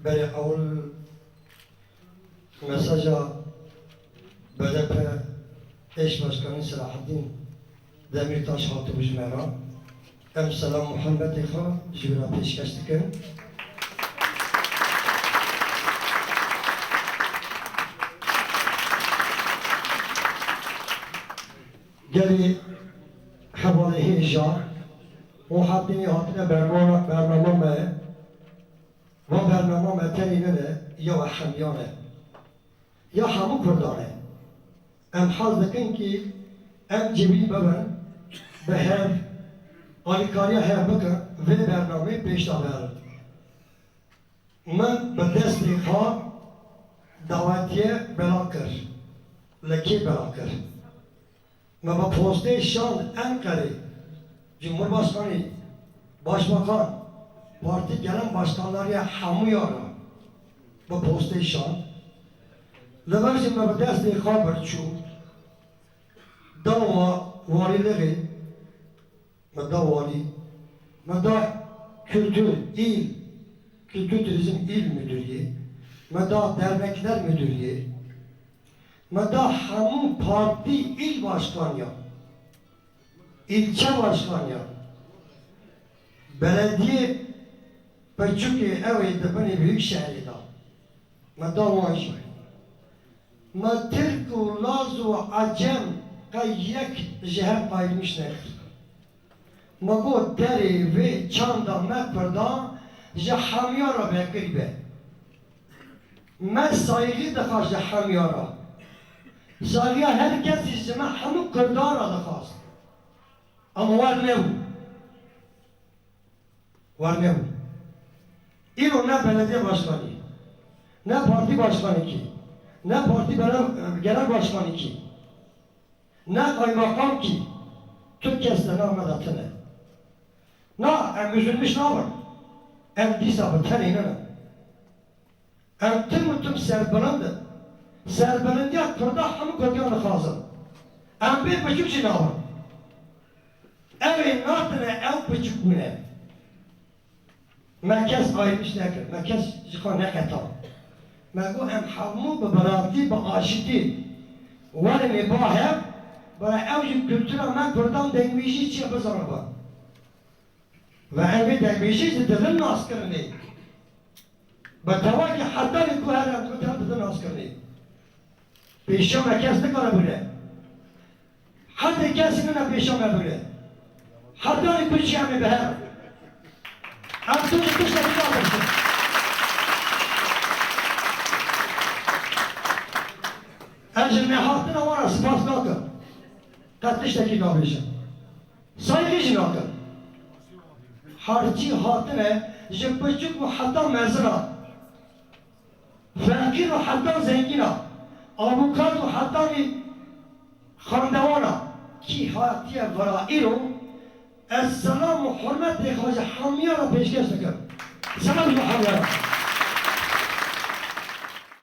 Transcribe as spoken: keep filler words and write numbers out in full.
Berê ewil mesaja B D P eş başkanî Selahaddin Demirtaş hatibû ji me re. Em selam û hurmetê xwe ji wî re pêşkeş dikin. Gelî hevalê hêja û hatine hatine bernama, bernama me. Va bernama me tenê nine, ya we hemiyan e. Ya hemû Kurdan e. Em hez dikin kî em civîn bibin, bi hev, alîkariya hev bikin, vê bernameyê pêş de biherin. Min bi destê xwe dawetiye bela kir. Li kê bela kir? Me bi postê şand Enqerê, Cumhurbaşkanî, Başbakan, Partî Genel Başkanlarî ya hemûya re bi postê şand. Li vir jî me bi destê xwe bir çû, dawa walîlixê, me da walî, me da kültür, il, kültür turizm il müdürlüğü, me da dernekler müdürlüğü, me da hemû partî il başkanî ya, ilçe başkanî ya, belediye piçûkê ew ê di binê büyük şehrê de. Me da wan jî. Me Tirk û Laz û Ecem qey yek ji hev ayrîmiş nekir. Me got derê vê çanda me Kurdan ji hemiya re vekirî be. Me saygî dixwast ji hemiya re. Saygîya her kesî ji me hemû Kurdan re dixwast. Ama wer nebû. Wer nebû. Îro ne belediye başkanî, ne partî başkanîkî, ne partî bere-, genel başkanîkî, ne kaymakam kî, tu kes li nav me de tune. Na, em üzülmüş nabin. Em dîsa bi tenê nine. Em tim û tim serbilind in. Serbilindiya Kurda hemû Kurdiyan dixwazin. Em bê piçûk jî nabin. Ew ê natine, ew piçûk bûne. Me kes ayrîş nekir, me kes ji xwe neqeta. Me got em hemû bi biratî, bi aşitî werin ê ba hev, bira ew ji kultura me Kurdan dengbêjî çi ye bizanibe. Ve em vê dengbêjî ji dilin nas kirinê. Bi tewakî hetanî ku her em dibin, em didin nas kirinê. Pêşiya me kes nikare bûne. Hetê kesî nine pêşiya me bûne. Hetanî ku çi em ê bi hev. Em tu ji tiştekî nabêjin. Ez ji nehatina wan re spas nakim. Qet tiştekî nabêjim. Saygî jî nakin. Harçî hatine ji piçûk û heta mezina, feqîr û heta zengîna, avukat û heta wî xandewana, kî hatiye vira îro, ez selam û hurmetê xwe ji hemiya re pêşkeş dikim. Selam ji hemiya re.